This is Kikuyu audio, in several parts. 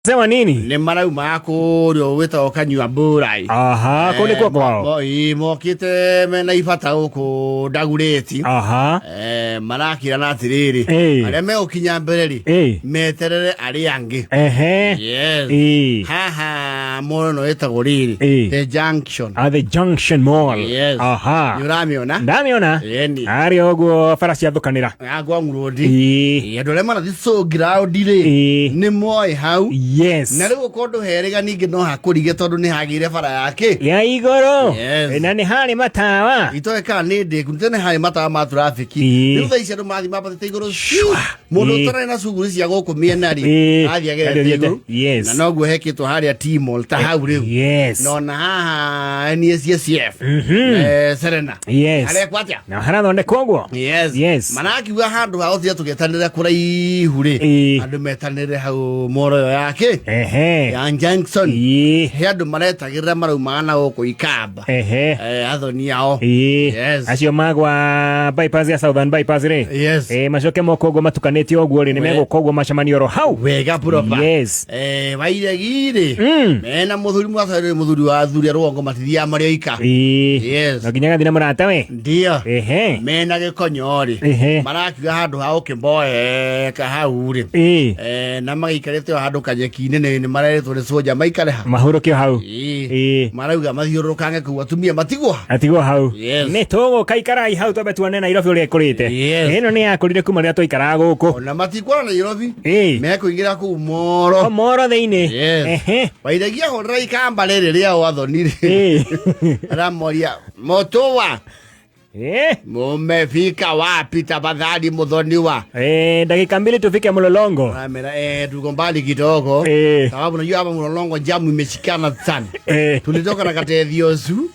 Sema nini? Nĩ marauma kũrĩa gwĩtagwo Kanyua Mbũrai. Aha, kũu nĩkuo kwao. Mokĩte mena ibata gũkũ Ndagurĩti. Aha. Marakĩrana atĩrĩrĩ, arĩa megũkinya mbere rĩ, meterere arĩa angĩ. Ehe. Yes. Haha mall ĩno ĩtagwo rĩrĩ, The Junction. Ah, The Junction Mall. Yes. Aha. Nĩ ũramĩona? Ndamĩona. Ĩni. Arĩ ũguo bara ciathũkanĩra. Ya Ngong Road. Andũ arĩa marathiĩ Soul Ground rĩ, nĩ moĩ hau. Yes. Na rĩu okorwo ndũherĩga ningĩ no hakũrige tondũ nĩ hagĩire bara yake ya igũrũ. Yes. Na nĩ harĩ matawa. Itoe kana nĩ ndĩku tene harĩ matawa ma traffic. Rĩu thaa ici andũ mathiĩ mambatĩte igũrũ mũndũ ũtarĩ na cuguri cia gũkũ mĩena rĩ, athiĩ agerete Athiĩ igũrũ. Yes. Na noguo hekĩtwo harĩa T-Mall ta hau rĩu. Yes. Na ona haha NSSF. Serena. Yes. Harekwo atĩa? Na harathondekwo ũguo. Yes. Yes. Marakiuga handũ ha gũthiĩ tũgĩtanĩra kũraihu rĩ, andũ metanĩre hau moro ĩyo yake ya Junction. He andũ maretagĩrĩra maraumaga na gũkũ Ikamba. Athoni ao. Yes. Acio magwa bypass ya Southern bypass rĩ. Yes. Macoke moka ũguo matukanĩte ũguo rĩ, nĩ megũka ũguo macemanio oro hau. Wega proper. Yes. Wairegi rĩ, mena mũthuri mwathani, mũthuri wa athuri a rũgongo matithiaga marĩ oika. Yes. No nginya gathiĩ na mũrata we. Ndio. Mena gĩkonyo rĩ, marakiuga handũ ha ũkĩmboeka hau rĩ, na magĩikarĩte o handũ kanyeki-inĩ nĩ marerĩtwo nĩ soja maikare ha. Mahurũkio hau. Marauga mathiũrũrũkange kũu atumia matigwo. Atigwo hau. Yes. Nĩ tũgũka ikarai hau twambe tuone Nairobi ũrĩa ĩkũrĩte. Yes. Ĩno nĩ yakũrire kuma rĩrĩa twaikaraga gũkũ. Ona matikuona Nairobi. Mekũingĩra kũu moro. O moro thĩinĩ. Yes. Wairagia hũrĩra ikamba rĩrĩ rĩa wathoni rĩ. Aramoria Motowa. Mumefika wapi tafadhali muthoniwa? Dakika 2 tufike Mlolongo. Amera, tuko mbali kidogo. Sababu unajua hapa Mlolongo jamu imeshikana sana. Tulitoka na Katethiosu.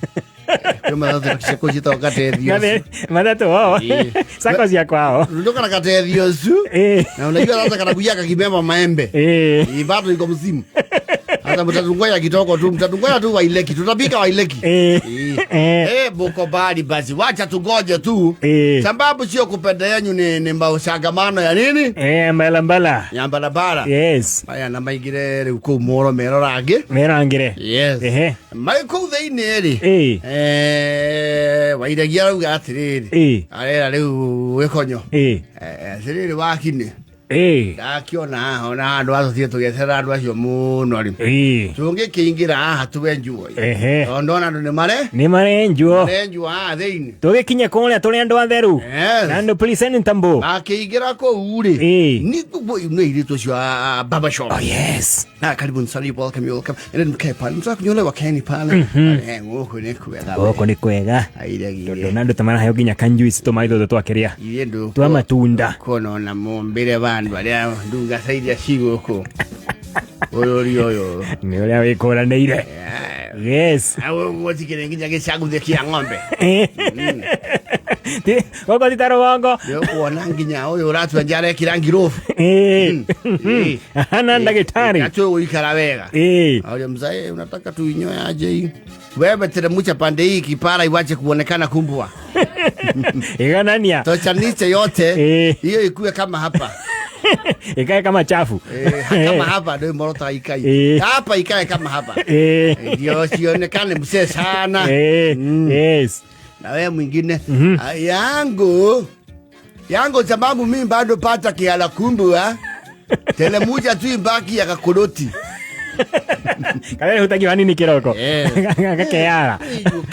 Kwĩ mathatũ cikũcitagwo Katethiosu. Mathatũ o. Sako cia kwao. Tulitoka na Katethiosu. Na unajua sasa kanakuja kakibeba maembe. Bado iko msimu. Hata mtatungoja kidogo tu, mtatungoja tu Waileki, tutapika Waileki. Buko bali basi, wacha tungoje tu. Sababu sio kupenda yenyu ni mausangamano ya nini? Mbala mbala. Ya barabara. Yes. Aya na maigire rĩu kũu moro merorangĩ. Merangire. Yes. Marĩ kũu thĩinĩ rĩ. Wairagia arauga atĩrĩrĩ. Arera rĩu gĩkonyo. Atĩrĩrĩ wakinĩ. Ndakiona haha ona handũ ha tũthiĩ tũgĩeterera andũ acio mũno rĩ. Tũngĩkĩingĩra haha twenjuo. Tondũ ndona andũ nĩ mare. Nĩ marenjuo. Marenjuo haha thĩinĩ. Tũgĩkinye kũrĩa tũrĩ andũ atheru. Yes. Na andũ presentable. Makĩingĩra kũu rĩ. Nĩ nĩ airĩtu acio a barber shop. Oh yes. Ah, karibuni sana, welcome, welcome. And then mkae pale. Mtaka kunyolewa kaeni pale. Gũkũ nĩ kwega. Gũkũ nĩ kwega. Airegie. Tondũ na andũ ta maraheo nginya kanjuici tũmaĩ tũtũ twakĩrĩa. Ithuĩ ndũ. Twa matunda. Kuona ona mũmbĩre wa andũ arĩa ndungata iria ci gũkũ. Bũrũri ũyũ. Nĩ ũrĩa wĩkũranĩire. Yes. Gũtikĩrĩ nginya gĩcaguthe kĩa ng'ombe. Gũkũ ti ta rũgongo. Nĩ ũkuona nginya ũyũ ũratua nja arekĩra ngirobu. Hana ndagĩtarĩ. Atue gũikara wega. Aulia mzae, unataka tuinyoe aje hii? Wewe teremsha pande hii kipara iwache kuonekana kumbwa. Iganania. Tochanishe yote. Hiyo ikue kama hapa. Ikae kama chafu. Kama hapa ndio morota ikae. Hapa ikae kama hapa. Ndio sionekane mzee sana. Yes. Na wewe mwingine yangu yangu sababu mimi bado pata kiala kumbwa. Telemuja tu ibaki ya kakoroti. Karĩa hutagia hanini kĩroko. Gakeyara.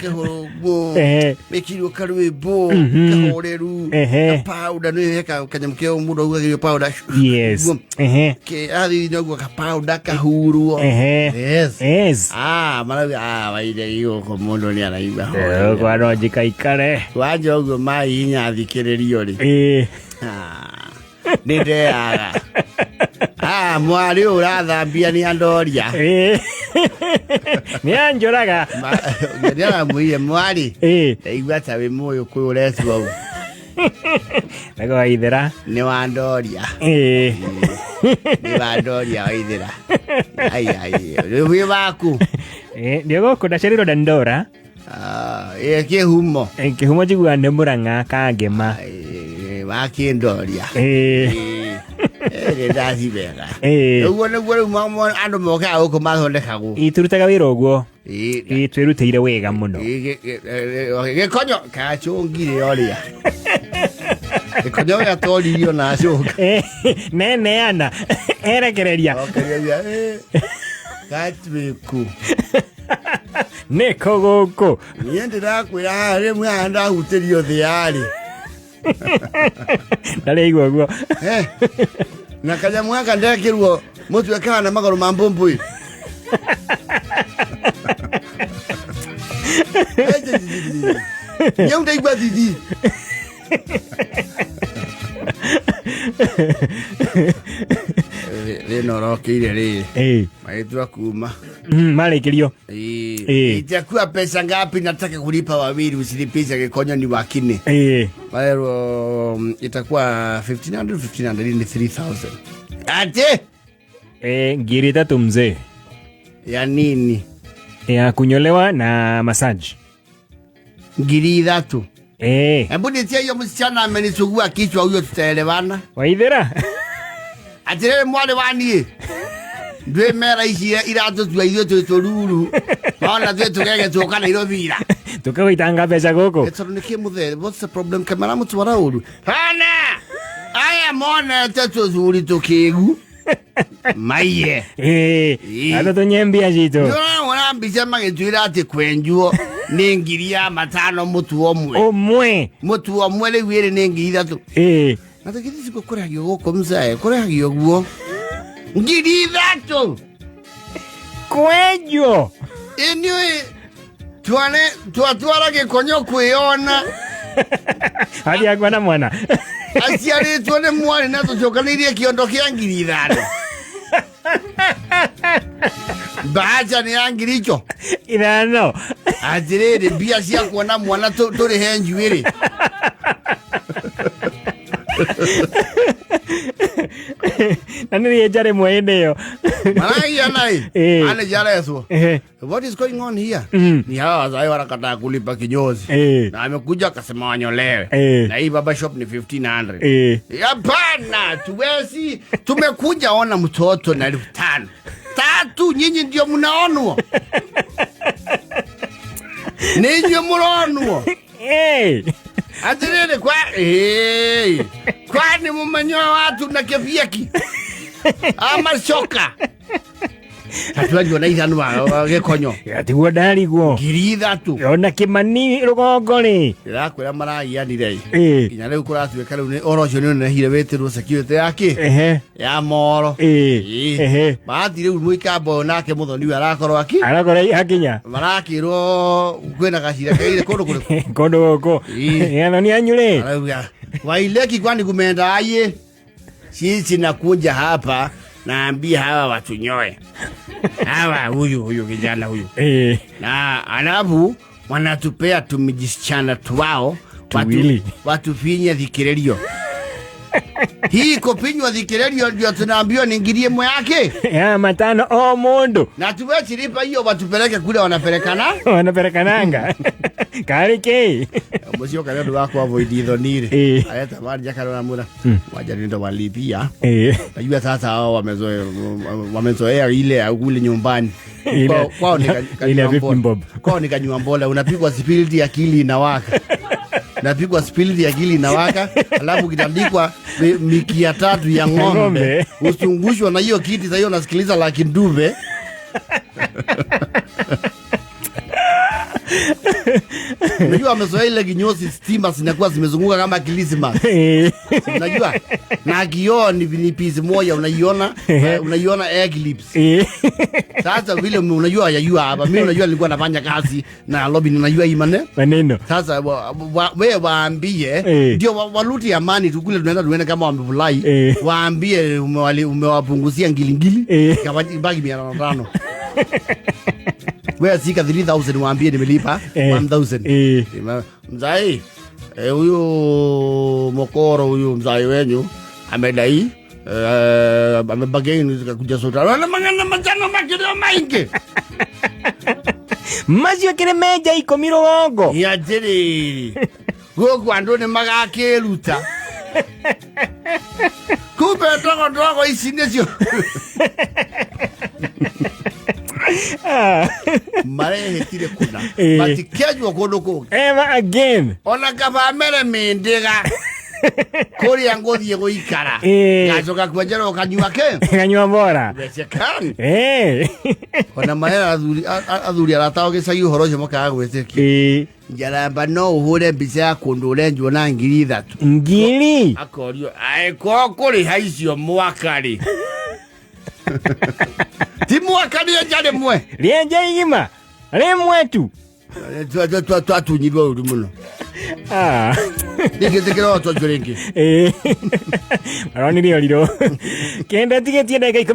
Kĩhũrũgwo. Mekirwo karwĩmbo kahoreru. Powder nĩ heka kanyamũ keo mũndũ augagĩrio powder. Yes. Athi noguo ka powder kahurwo. Yes. Yes. Ah, marauga ah waire gũkũ mũndũ nĩ araigua. Kwa no njikaikare. Wanja ũguo mahihinya thikĩrĩrio rĩ. Nĩ ndeaga. Ah, mwarĩ ũyũ ũrathambia nĩ andoria. Nĩ anjũraga. Nĩ aramwĩrire mwarĩ. Ndaigua ta wĩ mũyũ kwĩ ũretua ũũ. Nago waithera. Nĩ wandoria. Nĩ wandoria waithera. Ai ai. Wĩ waku. Nĩ gũkũ ndaciarirwo Dandora. Kĩhumo. Kĩhumo njiguaga nĩ Mũrang'a Kangema. Wakĩndoria. Ĩ ndacibega. Ĩĩ. Ũguo nĩguo rĩu andũ mokaga gũkũ mathondekagwo. Ĩ, tũrutaga wĩra ũguo. Ĩ, Ĩ, twĩrutĩire wega mũno. ĩ, gĩkonyo kacũngire ũrĩa gĩkonyo ũrĩa toririo na acũnga. Neneana erekereria. Okereria, gatuĩku. Nĩkũ gũkũ. Niĩ ndĩrakwĩra haha rĩmwe haha ndahutĩrio thĩ yarĩ. Ndarĩigua ũguo. Na kanyamũ gaka ndekĩrwo mũtwe kahana magũrũ ma mbũmbũi. Nyau ndaigua thithi. Thĩna ũrokĩire rĩ magĩtua kuma. Marĩkĩrio. Itakuwa pesa ngapi? Nataka kulipa wawili, usilipisha gĩkonyo ni wakine. Maerwo itakuwa 1500 1500 ni 3000. Ate 3,000 mzee. Ya nini? Ya kunyolewa na massage. 3,000. Hebu nitie hiyo msichana amenisugua kichwa huyo, tutaelewana. Waithera. Atirere mwarĩ wa niĩ ndwĩ mera ici iratũtua ithuĩ twĩ tũruru ona twĩ tũgege tũka Nairobi ira. Tukagũitanga mbeca gũkũ. Tondũ nĩkĩ mũthere, what's the problem? Kamera mũtwara ũru hana aya monete tũthuri tũkĩgu maiye. Atũ tũnyembia citũ. Nĩũrona mbica magĩtwĩra atĩ kwenjwo nĩ 5,000 mũtu ũmwe. Ũmwe. Mũtu ũmwe rĩu ĩrĩ nĩ 3,000. Na tũkĩthi ciko kũrehagio gũkũ mzae, kũrehagio guo 3,000. Kwenjwo. Ĩniũĩ twane twatwara gĩkonyo kwĩona. Athiĩ akua na mwana. Aciarĩtwo nĩ mwarĩ na tũcokanĩirie kĩondo kĩa 5,000. Mbahaca nĩ ya ngiri icio. 5. Atĩrĩrĩ, mbia cia kuona mwana tũrĩhe njuĩrĩ. Na nĩ rĩenja rĩmwe hĩndĩ ĩyo. Maragia naĩ. Manager aretwo. What is going on here? Ni hawa wazai wanakataa kulipa kinyozi. Na amekuja akasema wanyolewe. Na hii barber shop ni 1500. Hapana, tuwezi. Tumekuja ona mtoto na 5,000. 3 nyinyi ndio mnaonwa. Ninyi mnaonwa. Atiriri kwa kwani mumenyoa watu na kebieki ama shoka. Tatuanjwo na 5 wa gĩkonyo. Tiguo ndarigwo. 3,000. Ona Kĩmani rũgongo rĩ. Ndĩrakwĩra maragianire. Nginya rĩu kũratuĩka rĩu nĩ ũhoro ũcio nĩ ũnenehire wĩtĩrwo security ya kĩ? Ya moro. Bahati rĩu mũikamba ũyũ nake mũthoni ũyũ arakorwo aki? Arakorwo akinya. Marakĩrwo kwĩna gacira keire kũndũ kũrĩkũ? Kũndũ gũkũ. Athoni anyu rĩ. Arauga, Waileki kwani kumeenda aje? Sisi nakuja hapa naambia hawa watunyoe. Hawa huyu kijana huyu. Na alafu wanatupea tumijisichana twao Tuwili. Watufinye thikiririo. Hii kufinywa thikiririo ndio tunaambiwa ni 1,000 yake. Ya 5 o mundu. Na tuwechilipa hiyo watupeleke kule wanapelekana. Wanapelekananga. Kari ke. Mucio kana ndu wakwa avoid ithonire. Areta mari jakarora mura. Waja ndo walipia. Najua sasa hao wamezoea ile ya kule nyumbani. Kwao ni Ile vipi mbob. Kwao ni kanywa mbola, unapigwa spiriti akili inawaka. Unapigwa spiriti akili inawaka, alafu kitandikwa mikia 3 ya ng'ombe. Ng'ombe. Usungushwa na hiyo kiti sasa hiyo unasikiliza la kinduve. Unajua amezoea ile kinyozi stima zinakuwa zimezunguka kama Christmas. Unajua? Na kioo ni piece moja unaiona eclipse. Sasa vile unajua yajua hapa mimi unajua nilikuwa nafanya kazi na lobby unajua hii maneno. Sasa wewe waambie ndio waluti amani tukule tunaenda tuende kama wamefurahi. Waambie umewapunguzia ngilingili kama bagi 500. Wewe sika 3000 waambie nimelipa 1000. Mzai, huyu mokoro huyu mzai wenyu amedai amebagaini kuja sota. Wana mangana majano makiro maingi. Macio kire meja 10 rũgongo. Ya jiri. Gũkũ andũ nĩ magakeruta. Kumbe ndogo ndogo ici nĩcio marehĩtire kũna. Matikenjwo kũndũ kũngĩ. Ever again. Ona kaba mere mĩndĩga kũrĩa ngũthiĩ gũikara. Ngacoka kwenjerwo kanyua ke. Kanyua bora. Mecekani. Ona mahera athuri arata o gĩcagi ũhoro ũcio makaga gwĩtĩkia. Njaramba no ũhũre mbica ya kũndũ ũrenjwo na 3,000. Ngiri. Akorio aĩkorwo kũrĩha icio mwaka rĩ. Ti mwaka rĩenja rĩmwe. Rĩenja igima. Rĩmwe tu. Twatunyirwo ũru mũno. Ndingĩtĩkĩra ũhoro ũcio rĩngĩ. Maronire ũrirũ. 9 tigĩtie ndagĩka 10.